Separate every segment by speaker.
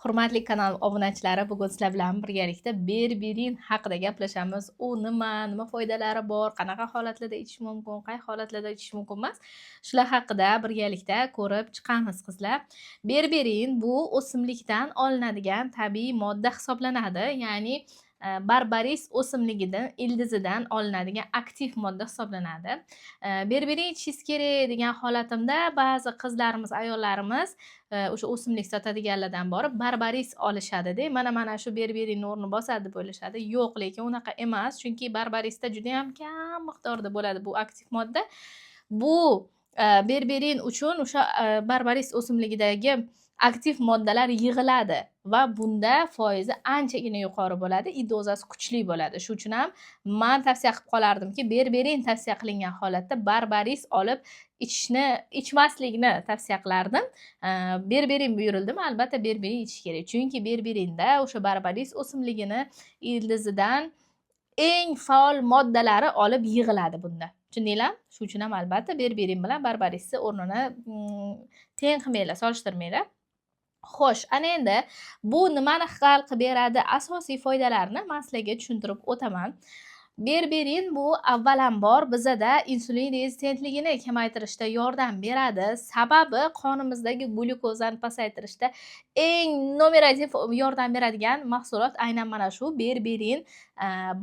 Speaker 1: Hurmatli kanal obunachilari, bugun sizlar bilan birgalikda berberin haqida gaplashamiz. U nima, nima foydalari bor, qanaqa holatlarda ichish mumkin, qay holatlarda ichish mumkin emas. Shular haqida birgalikda ko'rib chiqamiz, qizlar. Berberin bu o'simlikdan olinadigan tabiiy modda hisoblanadi. Ya'ni barbaris o'simligidan, ildizidan olinadigan aktiv modda hisoblanadi. Berberin ichishingiz kerak degan holatimda ba'zi qizlarimiz, ayollarimiz o'sha o'simlik sotadiganlardan borib barbaris olishadi-da. Mana shu berberinni o'rnini bosadi deb o'ylashadi. Yo'q, lekin unaqa emas, chunki barbarisda juda ham kam miqdorda bo'ladi bu aktiv modda. Bu berberin uchun o'sha barbaris o'simligidagi aktiv moddalar yig'iladi va bunda foizi anchagina yuqori bo'ladi и dozasi kuchli bo'ladi. Shuning uchun ham man tavsiya qilib qolardimki, berberin tavsiya qilingan holatda barbaris olib ichishni, ichmaslikni tavsiya qilardim. Berberin buyurildimi, albatta berberin ichish kerak. Chunki berberinda o'sha barbaris o'simligini ildizidan eng faol moddalari olib yig'iladi bunda. Tushundinglarmi? Shuning uchun ham albatta berberin bilan barbarisni o'rnini teng qilmanglar, solishtirmanglar. Xo'sh, ana endi bu nimani hal qilib beradi? Asosiy foydalarini man sizlarga tushuntirib o'taman. Berberin bu avvalambor bizada insulin rezistentligini kamaytirishda yordam beradi. Sababi qonimizdagi glyukozani pasaytirishda eng номер один yordam beradigan mahsulot aynan mana shu berberin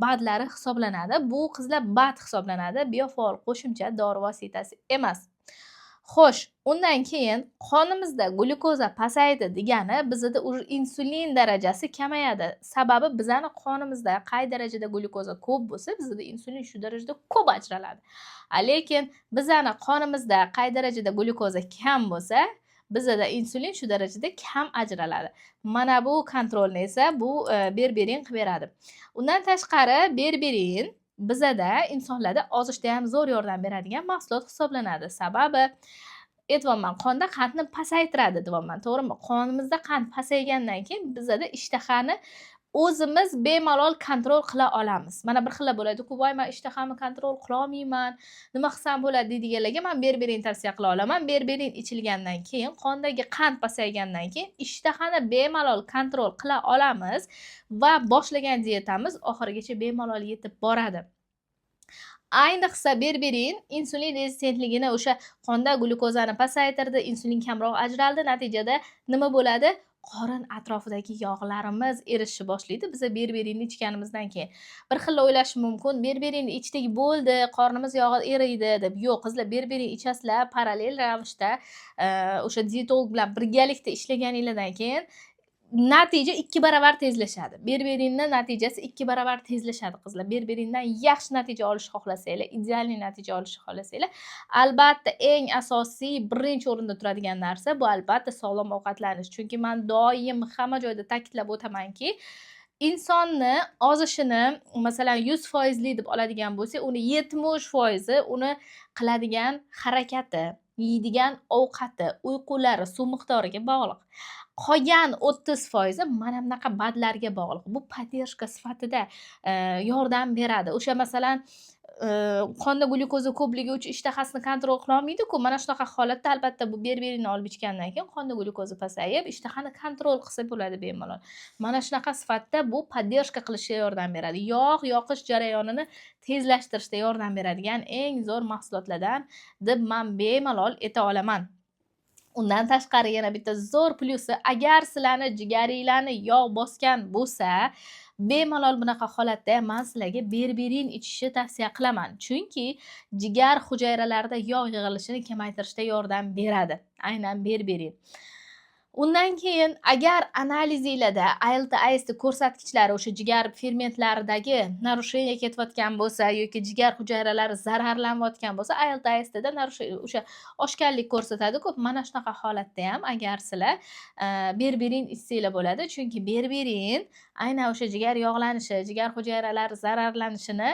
Speaker 1: БАДlari hisoblanadi. Bu, qizlar, БАД hisoblanadi, biofaol qo'shimcha, dori vositasi emas. Xo'sh, undan keyin qonimizda glyukoza pasaydi degani bizada уже insulin darajasi kamayadi. Sababi bizani qonimizda qay darajada glyukoza ko'p bo'lsa, bizada insulin shu darajada ko'p ajraladi. Lekin bizani qonimizda qay darajada glyukoza kam bo'lsa, bizada insulin shu darajada kam ajraladi. Mana bu kontrolni esa bu berberin qilib beradi. Undan tashqari berberin bizada, insonlarda ozishda ham zo'r yordam beradigan mahsulot hisoblanadi. Sababi aytyapman, qonda qandni pasaytiradi deyapman, to'g'rimi? Qonimizda qand pasaygandan keyin bizada ishtahani o'zimiz bemalol kontrol qila olamiz. Mana bir xillar bo'ladi-ku, "Voy, man ishtahamni kontrol qilolmayman, nima qilsam bo'ladi?" deydiganlarga man berberin tavsiya qila olaman. Berberin ichilgandan keyin, qondagi qand pasaygandan keyin ishtahani bemalol kontrol qila olamiz va boshlagan dietamiz oxirigacha bemalol yetib boradi. Ayniqsa berberin insulin rezistentligini, o'sha qonda glyukozani pasaytirdi, insulin kamroq ajraldi. Natijada nima bo'ladi? Qorin atrofidagi yog'larimiz erishni boshlaydi biza berberinni ichganimizdan keyin. Bir xil o'ylashi mumkin, berberinni ichdik, bo'ldi, qornimiz yog'i eriydi deb. Yo'q, qizlar, berberin ichasizlar, parallel ravishda o'sha dietolog bilan birgalikda ishlaganinglardan keyin natija 2 baravar tezlashadi. Berberinni natijasi 2 baravar tezlashadi, qizlar. Berberindan yaxshi natija olishni xohlasanglar, идеальный natija olishni xohlasanglar, albatta eng asosiy birinchi o'rinda turadigan narsa bu albatta sog'lom ovqatlanish. Chunki man doim hamma joyda ta'kidlab o'tamanki, insonni ozishini, masalan, 100 foizli deb oladigan bo'lsak, uni 70 foizi uni qiladigan harakati, yeydigan ovqati, uyqulari, suv miqdoriga bog'liq. Qolgan 30 foizi mana bunaqa БАДlarga bog'liq. Bu поддержка sifatida yordam beradi. O'sha, masalan, qonda glyukoza ko'pligi uchun ishtahasini kontrol qilolmaydi-ku. Mana shunaqa holatda albatta bu berberinni olib ichgandan keyin qonda glyukoza pasayib, ishtahani kontrol qilsa bo'ladi bemalol. Mana shunaqa sifatda bu поддержка qilishga yordam beradi. Yog' yoqish jarayonini tezlashtirishda yordam beradigan eng zo'r mahsulotlardan deb man bemalol ayta olaman. Undan tashqari yana bitta zo'r plyusi, agar sizlarni jigaringlarni yog' bosgan bo'lsa, bemalol bunaqa holatda ham man sizlarga berberin ichishni tavsiya qilaman. Chunki jigar hujayralarida yog' yig'ilishini kamaytirishda yordam beradi aynan berberin. Undan keyin agar analizinglarda ALT, AST ko'rsatkichlari, o'sha jigar fermentlaridagi нарушение ketayotgan bo'lsa yoki jigar hujayralari zararlanayotgan bo'lsa, ALT, ASTda нарушение, o'sha oshganlik ko'rsatadi-ku. Mana shunaqa holatda ham agar sizlar berberin ichsanglar bo'ladi. Chunki berberin aynan o'sha jigar yog'lanishi, jigar hujayralari zararlanishini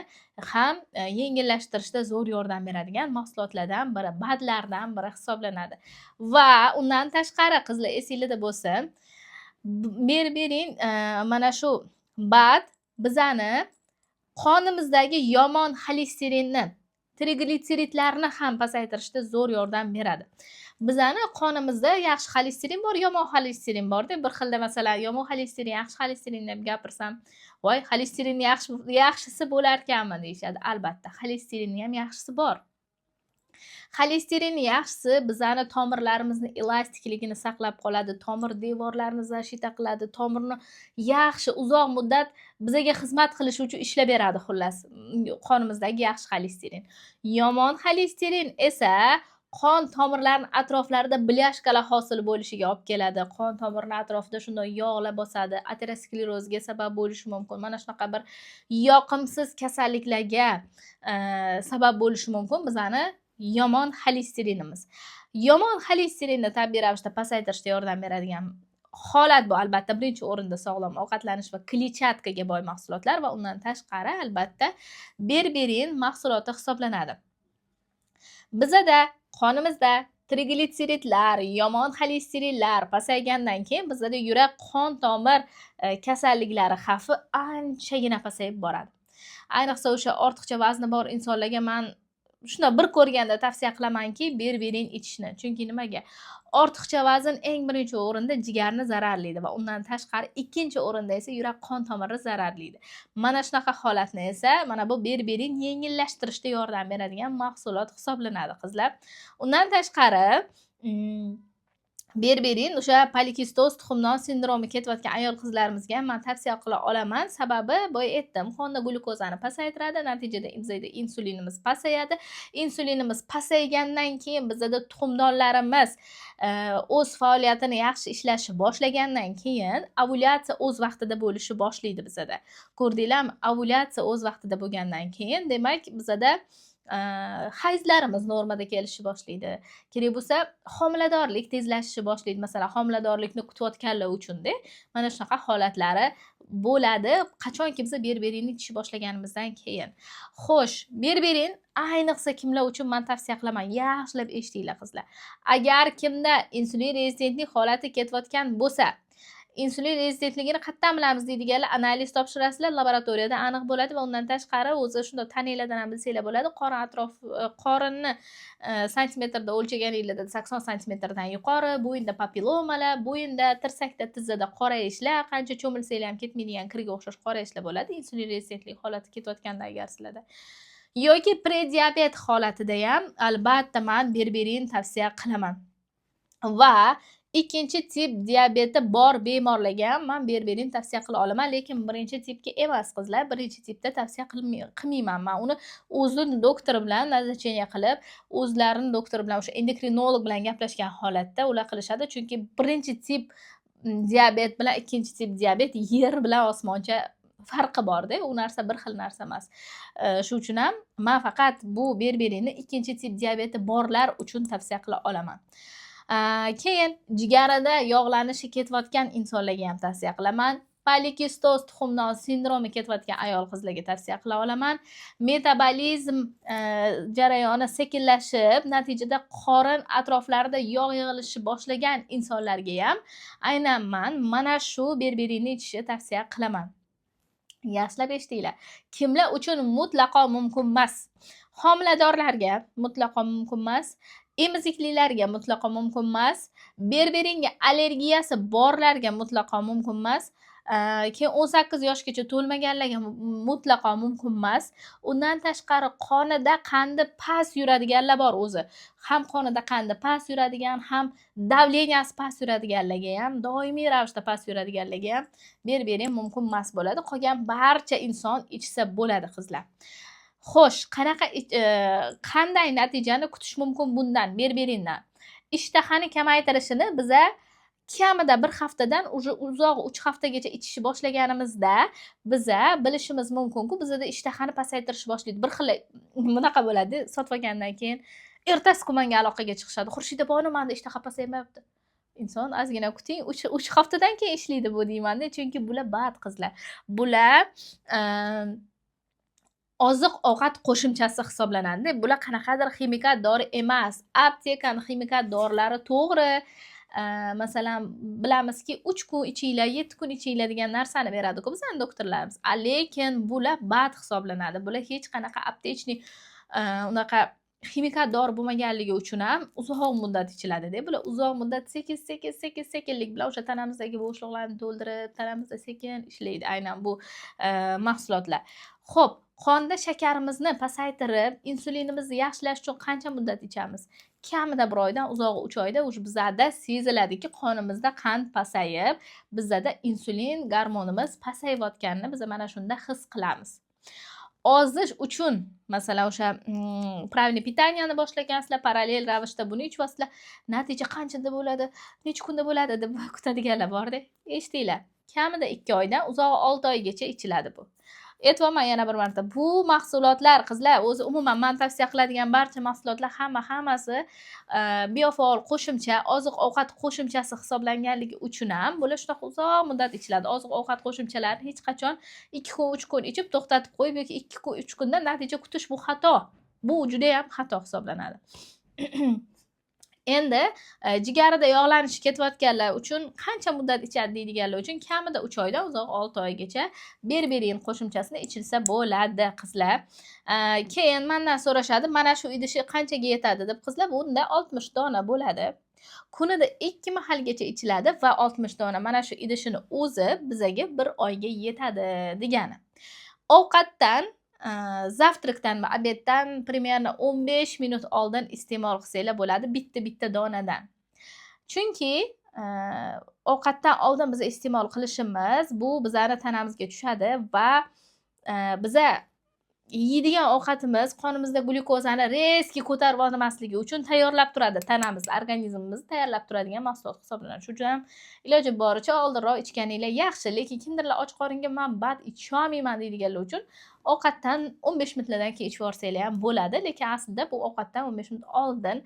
Speaker 1: ham yengillashtirishda zo'r yordam beradigan mahsulotlardan biri, БАДlardan biri hisoblanadi. Va undan tashqari, qizlar, esinglarda bo'lsin, berberin, mana shu БАД bizani qonimizdagi yomon xolesterinni, triglitseridlarni ham pasaytirishda zo'r yordam beradi. Bizani qonimizda yaxshi xolesterin bor, yomon xolesterin borda. Bir xilda, masalan, yomon xolesterin, yaxshi xolesterin deb gapirsam, "Voy, xolesterinni yaxshisi bo'larkanmi?" deyishadi. Albatta, xolesterinni ham yaxshisi bor. Xolesterinni yaxshisi bizani tomirlarimizni elastikligini saqlab qoladi, tomir devorlarini защита qiladi, tomirni yaxshi, uzoq muddat bizaga xizmat qilishi uchun ishlab beradi, xullas, qonimizdagi yaxshi xolesterin. Yomon xolesterin esa qon tomirlarini atroflarida бляшка lar hosil bo'lishiga olib keladi. Qon tomirini atrofida shunday yog'lar bosadi, aterosklerozga sabab bo'lishi mumkin. Mana shunaqa bir yoqimsiz kasalliklarga sabab bo'lishi mumkin bizani yomon xolesterinimiz. Yomon xolesterinni tabiiy ravishda pasaytirishda yordam beradigan holat bu, albatta, birinchi o'rinda sog'lom ovqatlanish va kletchatkaga boy mahsulotlar va undan tashqari, albatta, berberin mahsuloti hisoblanadi. Bizada qonimizda triglitseridlar, yomon xolesterinlar pasaygandan keyin bizada yurak qon tomir kasalliklari xavfi anchagina pasayib boradi. Ayniqsa, o'sha ortiqcha vazni bor insonlarga man shundoq bir ko'rganda tavsiya qilamanki, berberin ichishni. Chunki nimaga? Ortiqcha vazn eng birinchi o'rinda jigarni zararlaydi va undan tashqari ikkinchi o'rinda esa yurak qon tomirini zararlaydi. Mana shunaqa holatni esa mana bu berberin yengillashtirishda yordam beradigan mahsulot hisoblanadi, qizlar. Undan tashqari, berberin o'sha polikistoz tuxumdon sindromi ketayotgan ayol qizlarimizga ham man tavsiya qila olaman. Sababi, boya aytdim, qonda glyukozani pasaytiradi, natijada bizada insulinimiz pasayadi. Insulinimiz pasaygandan keyin bizada tuxumdonlarimiz o'z faoliyatini yaxshi ishlashni boshlagandan keyin ovulyatsiya o'z vaqtida bo'lishi boshlaydi bizada. Ko'rdinglarmi? Ovulyatsiya o'z vaqtida bo'lgandan keyin, demak, bizada hayzlarimiz normada kelishni boshlaydi. Kerak bo'lsa, homiladorlik tezlashishni boshlaydi. Masalan, homiladorlikni kutayotganlar uchunda mana shunaqa holatlari bo'ladi, qachonki biz berberinni ichishni boshlaganimizdan keyin. Xo'sh, berberin ayniqsa kimlar uchun man tavsiya qilaman? Yaxshilab eshitinglar, qizlar. Agar kimda insulin rezistentlik holati ketayotgan bo'lsa, insulin rezistentligini qayerdan bilamiz deydiganlar, analiz topshirasizlar, laboratoriyada aniq bo'ladi va undan tashqari o'zi shundoq tananglardan ham bilsanglar bo'ladi. Qorin atrof, qorinni santimetrda o'lchaganinglarda 80 santimetrdan yuqori, bo'yinda papillomalar, bo'yinda, tirsakda, tizzada qorayishlar, qancha cho'milsanglar ham ketmaydigan kirga o'xshash qorayishlar bo'ladi insulin rezistentlik holati ketayotganda agar sizlarda. Yoki prediabet holatida ham, albatta, man berberin tavsiya qilaman. Va ikkinchi tip diabeti bor bemorlarga ham man berberin tavsiya qila olaman, lekin birinchi tipga emas, qizlar. Birinchi tipda tavsiya qilmayman man. Uni o'zini doktori bilan назначение qilib, o'zlarini doktori bilan, o'sha endokrinolog bilan gaplashgan holatda ular qilishadi. Chunki birinchi tip diabet bilan ikkinchi tip diabet yer bilan osmoncha farqi borda, u narsa bir xil narsa emas. Shu uchun ham man faqat bu berberinni ikkinchi tip diabeti borlar uchun tavsiya qila olaman. Keyin jigarida yog'lanishi ketayotgan insonlarga ham tavsiya qilaman. Polikistoz tuxumdon sindromi ketayotgan ayol qizlarga tavsiya qila olaman. Metabolizm jarayoni sekinlashib, natijada qorin atroflarida yog' yig'ilishni boshlagan insonlarga ham aynan man mana shu berberinni ichishni tavsiya qilaman. Yaxshilab eshitinglar. Kimlar uchun mutlaqo mumkin emas? Homiladorlarga mutlaqo mumkin emas, emiziklilarga mutlaqo mumkin emas, berberinga allergiyasi borlarga mutlaqo mumkin emas, keyin 18 yoshgacha to'lmaganlarga mutlaqo mumkin emas. Undan tashqari, qonida qandi past yuradiganlar bor o'zi. Ham qonida qandi past yuradigan, ham давления si past yuradiganlarga ham, doimiy ravishda past yuradiganlarga ham berberin mumkin emas bo'ladi. Qolgan barcha inson ichsa bo'ladi, qizlar. Xo'sh, qanaqa qanday natijani kutish mumkin bundan, berberindan? Ishtahani kamaytirishini biza kamida bir haftadan уже uzog'i 3 haftagacha ichishni boshlaganimizda biza bilishimiz mumkinku, bizada ishtahani pasaytirish boshlaydi. Bir xil bunaqa bo'ladi, sotib olgandan keyin ertasi kun manga aloqaga chiqishadi. "Xurshida opani, manda ishtaha pasaymayapti." Inson ozgina kuting, 3 haftadan keyin ishlaydi bu deymanda, chunki bular БАД, qizlar. Bular oziq ovqat qo'shimchasi hisoblanadi. Bular qanaqadir ximikat dori emas. Aptekani ximikat dorilari, to'g'ri, masalan, bilamizki, 3 kun ichinglar, 7 kun ichinglar degan narsani beradi-ku bizani doktorlarimiz. Lekin bular БАД hisoblanadi. Bular hech qanaqa аптечный unaqa Ximikat dori bo'lmaganligi uchun ham uzoq muddat ichiladida. Bular uzoq muddat sekin, sekin, sekin, sekinlik bilan o'sha tanamizdagi bo'shliqlarni to'ldirib, tanamizda sekin ishlaydi aynan bu mahsulotlar. Xo'p, qonda shakarimizni pasaytirib, insulinimizni yaxshilash uchun qancha muddat ichamiz? Kamida 1 oydan, uzog'i 3 oyda уже bizada seziladiki, qonimizda qand pasayib, bizada insulin gormonimiz pasayayotganini biz mana shunda his qilamiz. Ozish uchun, masalan, o'sha правильный питания ni boshlagansizlar, parallel ravishda buni ichyapsizlar, natija qanchada bo'ladi, necha kunda bo'ladi deb kutadiganlar borda. Eshitinglar, kamida 2 oydan uzog'i 6 oygacha ichiladi bu. Aytyapman yana bir marta, bu mahsulotlar, qizlar, o'zi umuman man tavsiya qiladigan barcha mahsulotlar hammasi biofaol qo'shimcha, oziq-ovqat qo'shimchasi hisoblanganligi uchun ham bular shunaqa uzoq muddat ichiladi. Oziq-ovqat qo'shimchalarini hech qachon 2 kun, 3 kun ichib to'xtatib qo'yib yoki 2 kun, 3 kunda natija kutish bu xato. Bu judayam xato hisoblanadi. Endi jigarida yog'lanishi ketayotganlar uchun qancha muddat ichadi deydiganlar uchun kamida 3 oydan uzog'i 6 oygacha berberin qo'shimchasini ichilsa bo'ladi, qizlar. Keyin mandan so'rashadi, mana shu idishi qanchaga yetadi deb, qizlar, bunda 60 dona bo'ladi. Kunida 2 mahalgacha ichiladi va 60 dona mana shu idishini o'zi bizaga 1 oyga yetadi degani. Ovqatdan, завтрак dan va обед dan примерно 15 minut oldin iste'mol qilsanglar bo'ladi bitta-bitta donadan. Chunki ovqatdan oldin biz iste'mol qilishimiz bu bizani tanamizga tushadi va biza yeydigan ovqatimiz qonimizda glyukozani резкий ko'tarib olmasligi uchun tayyorlab turadi tanamizni, organizmimizni tayyorlab turadigan mahsulot hisoblanadi. Shuning uchun ham iloji boricha oldinroq ichganinglar yaxshi, lekin kimdirlar och qoringa man БАД icholmayman deydiganlar uchun ovqatdan 15 minutlardan keyin ichib yuborsanglar ham bo'ladi, lekin aslida bu ovqatdan 15 minut oldin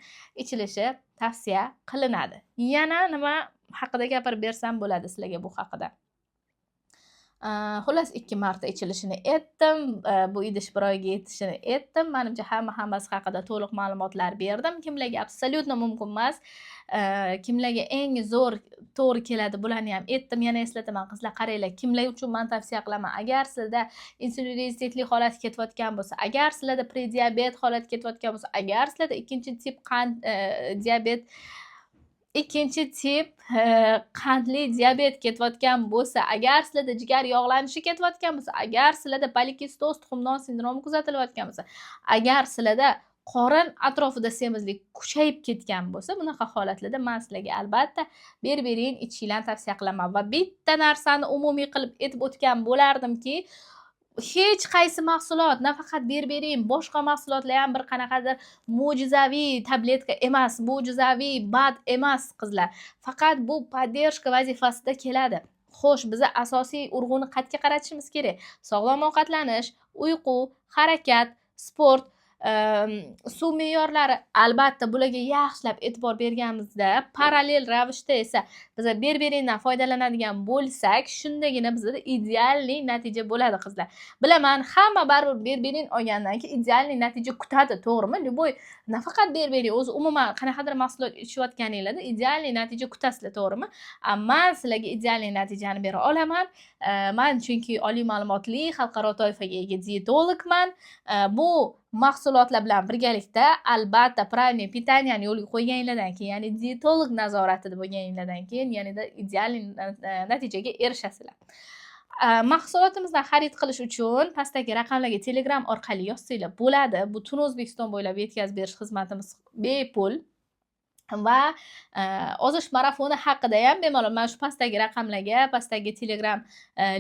Speaker 1: ichilishi tavsiya qilinadi. Yana nima haqida gapirib bersam bo'ladi sizlarga bu haqida? Xullas, 2 marta ichilishini aytdim, bu idish 1 oyga yetishini aytdim. Manimcha, hammasi haqida to'liq ma'lumotlar berdim. Kimlarga абсолютно mumkin emas, kimlarga eng zo'r to'g'ri keladi, bularni ham aytdim. Yana eslataman, qizlar, qaranglar, kimlar uchun man tavsiya qilaman. Agar sizda insulin rezistentlik holati ketayotgan bo'lsa, agar sizlarda prediabet holati ketayotgan bo'lsa, agar sizlarda ikkinchi tip qand diabet, ikkinchi tip qandli diabet ketayotgan bo'lsa, agar sizlarda jigar yog'lanishi ketayotgan bo'lsa, agar sizlarda polikistoz tuxumdon sindromi kuzatilayotgan bo'lsa, agar sizlarda qorin atrofida semizlik kuchayib ketgan bo'lsa, bunaqa holatlarda man sizlarga albatta berberin ichishinglarni tavsiya qilaman. Va bitta narsani umumiy qilib aytib o'tgan bo'lardimki, hech qaysi mahsulot, nafaqat berberin, boshqa mahsulotlar ham bir qanaqadir mo'jizaviy tabletka emas, mo'jizaviy БАД emas, qizlar. Faqat bu поддержка vazifasida keladi. Xo'sh, biza asosiy urg'uni qayerga qaratishimiz kerak? Sog'lom ovqatlanish, uyqu, harakat, sport, suv me'yorlari, albatta bularga yaxshilab e'tibor berganimizda, parallel ravishda esa biza berberindan foydalanadigan bo'lsak, shundagina bizada идеальный natija bo'ladi, qizlar. Bilaman, hamma baribir berberin olgandan keyin идеальный natija kutadi, to'g'rimi? Любой, nafaqat berberin, o'zi umuman qanaqadir mahsulot ichayotganinglarda идеальный natija kutasizlar, to'g'rimi? Man sizlarga идеальный natijani bera olaman. Man chunki oliy ma'lumotli, xalqaro toifaga ega diyetologman. Bu mahsulotlar bilan birgalikda albatta правильный питания ni yo'lga qo'yganinglardan keyin, ya'ni diyetolog nazoratida bo'lganinglardan keyin yanada идеальный natijaga erishasizlar. Mahsulotimizdan xarid qilish uchun pastdagi raqamlarga Telegram orqali yozsanglar bo'ladi. Butun O'zbekiston bo'ylab yetkazib berish xizmatimiz bepul va ozish marafoni haqida ham bemalol mana shu pastdagi raqamlarga, pastdagi Telegram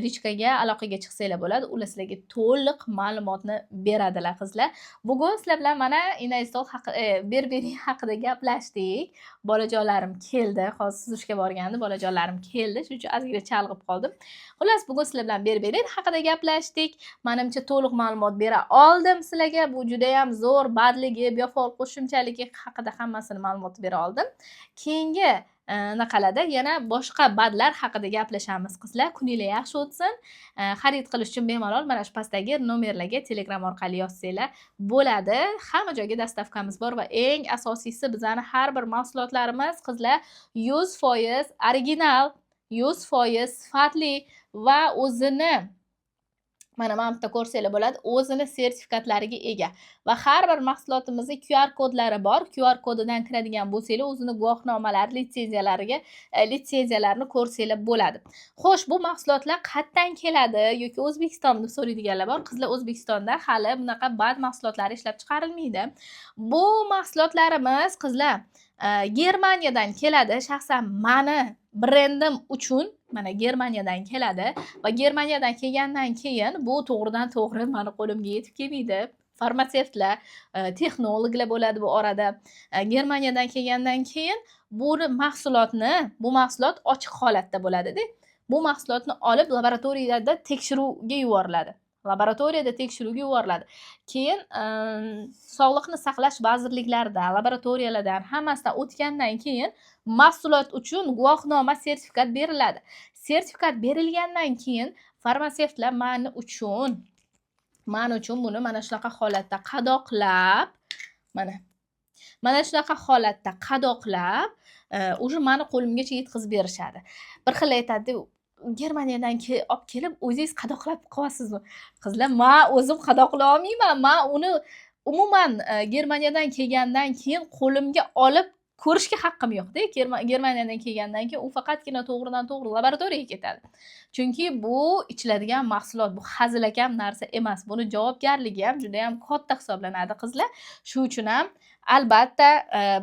Speaker 1: личка ga aloqaga chiqsanglar bo'ladi. Ular sizlarga to'liq ma'lumotni beradilar, qizlar. Bugun sizlar bilan mana inozitol haqi, berberin haqida gaplashdik. Bolajonlarim keldi. Hozir suzishga borgandi, bolajonlarim keldi. Shuning uchun ozgina chalg'ib qoldim. Xullas, bugun sizlar bilan berberin haqida gaplashdik. Manimcha, to'liq ma'lumot bera oldim sizlarga. Bu judayam zo'r БАД ligi, biofaol qo'shimchaligi haqida hammasini ma'lumot bera oldim. Keyingi anaqalarda yana boshqa БАД lar haqida gaplashamiz, qizlar. Kuninglar yaxshi o'tsin. Xarid qilish uchun bemalol mana shu pastdagi nomerlarga Telegram orqali yozsanglar bo'ladi. Hamma joyga доставка miz bor va eng asosiysi, bizani har bir mahsulotlarimiz, qizlar, 100% original, 100% sifatli va o'zini Mana bu yerda ko'rsanglar bo'ladi, o'zini sertifikatlariga ega va har bir mahsulotimizni QR kodlari bor. QR kodidan kiradigan bo'lsanglar, o'zini guvohnomalari, litsenziyalariga, litsenziyalarini ko'rsanglar bo'ladi. Xo'sh, bu mahsulotlar qayerdan keladi yoki O'zbekiston deb so'raydiganlar bor. Qizlar, O'zbekistonda hali bunaqa БАД mahsulotlari ishlab chiqarilmaydi. Bu mahsulotlarimiz, qizlar, Germaniyadan keladi. Shaxsan mani brendim uchun mana Germaniyadan keladi va Germaniyadan kelgandan keyin bu to'g'ridan to'g'ri mani qo'limga yetib kelmaydi. Farmatsevtlar, texnologlar bo'ladi bu orada. Germaniyadan kelgandan keyin buni mahsulotni, bu mahsulot ochiq holatda bo'ladida. Bu mahsulotni olib, laboratoriyada tekshiruvga yuboriladi. Laboratoriyada tekshiruvga yuboriladi. Keyin sog'liqni saqlash vazirliklarida, laboratoriyalardan hammasidan o'tgandan keyin mahsulot uchun guvohnoma, sertifikat beriladi. Sertifikat berilgandan keyin farmatsevtlar mani uchun buni mana shunaqa holatda qadoqlab, mana shunaqa holatda qadoqlab, уже mani qo'limgacha yetkazib berishadi. Bir xil aytadi, Germaniyadan olib kelib, o'zingiz qadoqlab qilyapsizmi? Qizlar, man o'zim qadoqlay olmayman. Man uni umuman Germaniyadan kelgandan keyin qo'limga olib ko'rishga haqqim yo'qda. Germaniyadan kelgandan keyin u faqatgina to'g'ridan to'g'ri laboratoriyaga ketadi. Chunki bu ichiladigan mahsulot, bu hazilakam narsa emas. Buni javobgarligi ham judayam katta hisoblanadi, qizlar. Shu uchun ham albatta,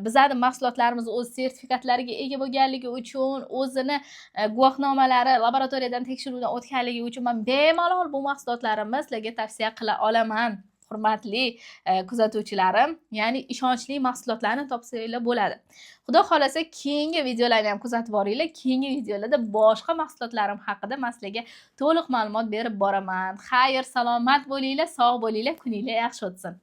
Speaker 1: bizani mahsulotlarimiz o'z sertifikatlariga ega bo'lganligi uchun, o'zini guvohnomalari laboratoriyadan tekshiruvdan o'tganligi uchun man bemalol bu mahsulotlarimni sizlarga tavsiya qila olaman. Hurmatli kuzatuvchilarim, ya'ni ishonchli mahsulotlarni topsanglar bo'ladi. Xudo xohlasa, keyingi videolarni ham kuzatib boringlar. Keyingi videolarda boshqa mahsulotlarim haqida man sizlarga to'liq ma'lumot berib boraman. Xayr, salomat bo'linglar, sog' bo'linglar, kuninglar yaxshi o'tsin.